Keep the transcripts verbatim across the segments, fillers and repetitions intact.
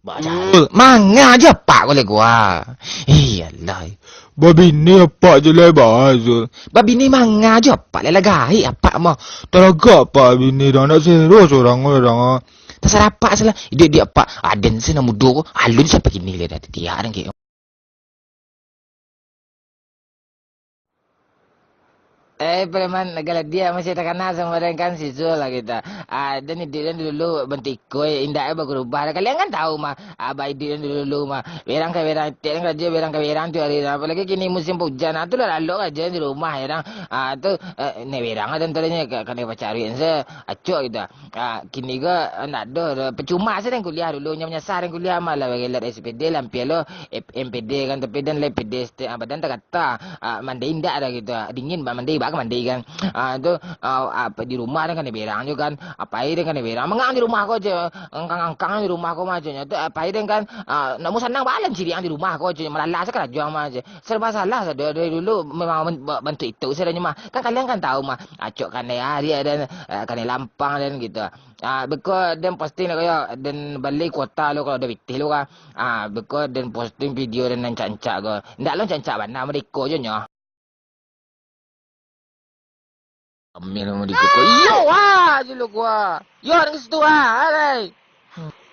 Bacaro. Manga jo apak ko lai kua. Iyolah. Babini apak je lai, Bang Zul. Babini manga jo apak lai, lah gaek apak mah. Taragak apak bini dang, nak sero surang ko dang. Tasarah apak salah. Iduik-iduik apak. Aden se nan mudo ko. Alun sampai kini lai dah titiak dang kek. Eh, preman Galadia masih takana samo den kan, si Zul lah gitu. Ah, den iduik den dulu bantuak iko, indak eh bagurubah. Kalian kan tahu mah, ah, ba iduik den dulu mah. Berang ka berang, tiap den karajo berang ka berang tiap hari. Apalagi kini musim hujan, ah, tu lah lalok aja di rumah, ya dang. Ah, tu, eh, ni berang lah den tadinyo, ka-, kanai pacaruik se, acok gitu. Ah, kini ko, ah, ndak doh, doh. Percuma se den kuliah dulu, nyo manyasa den kuliah mah lah, bagelar S P D lah, ampia lo, eh, M P D kan, tapi den lai P D, sete-, ah, badan tagata, ah, mandi indak dah gitu, ah, dingin ba mandi, ba ka mandi kan. Ah, tu, ah, apa, di rumah den kanai berang jo kan, apai den kanai berang, mangang di rumah ko je, angkang-angkang di rumah ko mah je, nyo tu, apai den kan, ah, nak musanang balan ciriang di rumah ko je, malala se karajo mah je. Serba salah se dari, dari dulu memang men-, ba-, bantuak itu sajo nyo mah. Kan kalian kan tahu mah, acok kanai ari den, eh, kanai lampang den gitu. Ah, beko den posting lah kayo, den bali kuota lo kalau den pitih lo ka. Ah, beko den posting video den nan rancak-rancak ko. Ndak lo rancak-rancak bana, merdeko je nyo. Ambil lo merdeko ko. Iyo, wah, je lo kua. Yo, di situ, wah, alai.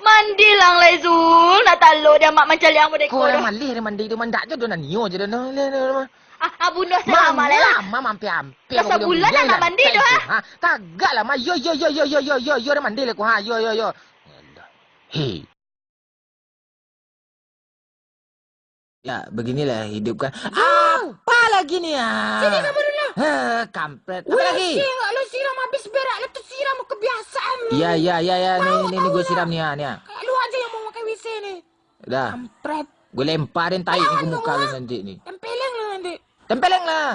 Mandi lang lai, Zul, nak talo dia mak mancaliang merdeko Kau dah. Malih dia mandi tu, mandak je dah nanyo je dah. Nah, leh, leh, leh. Ah, ah, bunuh saya lama lah. Lama mampir-hampir. Dah sabulan lah nak mandi dah, ha? Ha, tagak lah, mah. Yo, yo, yo, yo, yo, yo, yo, yo, dah mandi lah ku, ha, yo, yo, yo. Hei. Ya, beginilah hidup kan. Apa lagi ni, ah? Sini kamu dulu. Heh, kampret. Apa lagi? W C enggak lo siram habis berak, lo tu siram kebiasaan. Ya, ya, ya, ya, ni, ni, ni gue siram ni, ya, ni, ya. Kayak lu aja yang mau pakai W C ni. Dah. Kampret. Gue lemparin tai ni ke muka lu nanti ni. Tempeleng lu nanti. Tempeleng lah.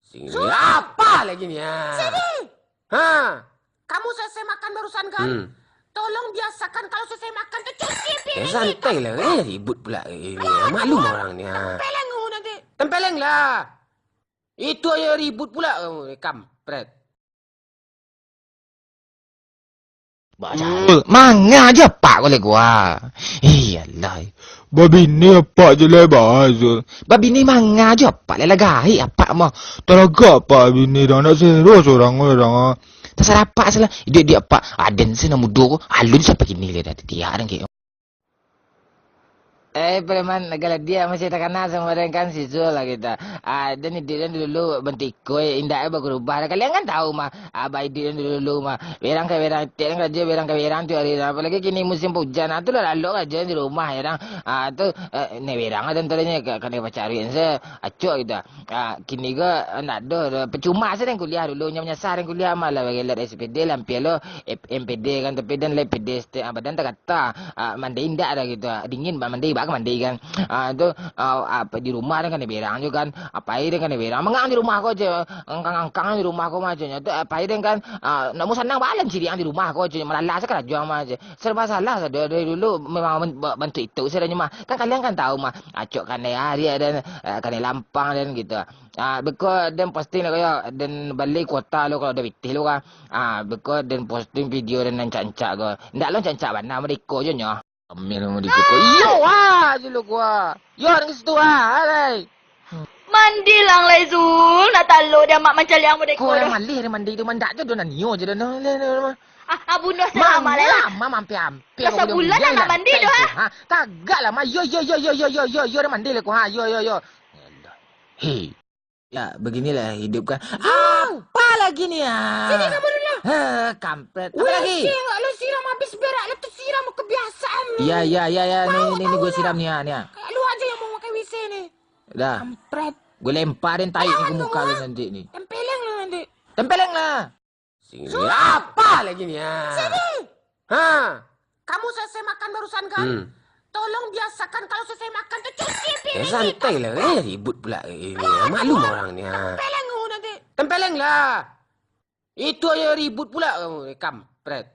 Sini. Apa lagi ni, ah? Sini. Ha. Kamu selesai makan barusan kan? Hmm. Tolong biasakan kalau selesai makan tu cuci piring. Eh, santai lah, eh, ribut pula ini. Maklum orang ni, ah. Tempeleng kamu nanti. Tempeleng lah. Itu aja ribut pula kamu, eh, kampret. Bacaro. Manga je apak ko lai kua. Iyolah. Babini apak je lai, Bang Zul. Babini manga je apak lai, lah gaek apak mah. Taragak apak bini dang, nak sero surang ko dang. Tasarah apak salah. Iduik-iduik apak. Aden se nan mudo ko. Alun sampai kini lai dah titiak dang kek. Eh, preman Galadia masih takana samo den kan, si Zul lah gitu. Ah, den iduik den dulu bantuak iko, indak eh bagurubah. Kalian kan tahu mah, ah, ba iduik den dulu mah. Berang ka berang, tiap den karajo berang ka berang tiap hari. Apalagi kini musim hujan, ah, tu lah lalok aja di rumah, ya dang. Ah, tu, eh, ni berang lah den tadinyo, ka-, kanai pacaruik se, acok gitu. Ah, kini ko, eh, ndak doh, doh. Percuma se den kuliah dulu, nyo manyasa den kuliah mah lah, bagelar S P D lah, ampia lo, eh, M P D kan, tapi den lai P D, sete-, ah, badan tagata, ah, mandi indak dah gitu, ah, dingin ba mandi, ba ka mandi kan. Ah, tu, ah, apa, di rumah den kanai berang jo kan, apai den kanai berang, mangang di rumah ko je, angkang-angkang di rumah ko mah je, nyo tu, apai den kan, ah, nak musanang balan ciriang di rumah ko je, malala se karajo mah je. Serba salah se dari, dari dulu memang men-, ba-, bantuak itu sajo nyo mah. Kan kalian kan tahu mah, acok kanai ari den, eh, kanai lampang den gitu. Ah, beko den posting lah kayo, den bali kuota lo kalau den pitih lo ka. Ah, beko den posting video den nan rancak-rancak ko. Ndak lo rancak-rancak bana, merdeko je nyo. Ambil lo merdeko ko. Iyo, wah, je lo kua. Yo, di situ, wah, alai. Mandi lang lai, Zul, nak talo dia mak mancaliang merdeko dah. Kau yang malih dia mandi tu, mandak je dah nanyo je dah. Nah, leh, leh, leh. Ah, ah, bunuh saya lama lah. Lama mampir-hampir. Dah sabulan lah nak mandi dah, ha? Ha, tagak lah, mah. Yo, yo, yo, dah mandi lah ku, ha. Yo, yo, yo. Hei. Ya, beginilah hidup kan. Apa lagi ni, ah? Sini kamu dulu. Heh, kampret. Apa lagi? W C enggak lo siram habis berak, lo tu siram kebiasaan. Ya, ya, ya, ya. Ni, ni, ni gue siram ni, ya, ni, ya. Kayak lu aja yang mau pakai W C ni. Dah. Kampret. Gue lemparin tai ni ke muka lu nanti ni. Tempeleng lu nanti. Tempeleng lah. Sini. Apa lagi ni, ah? Sini. Ha. Kamu selesai makan barusan kan? Hmm. Tolong biasakan kalau selesai makan tu cuci piring. Eh, santai lah, eh, ribut pula ini. Maklum orang ni, ah. Tempeleng kamu nanti. Tempeleng lah. Itu aja ribut pula kamu, eh, kampret.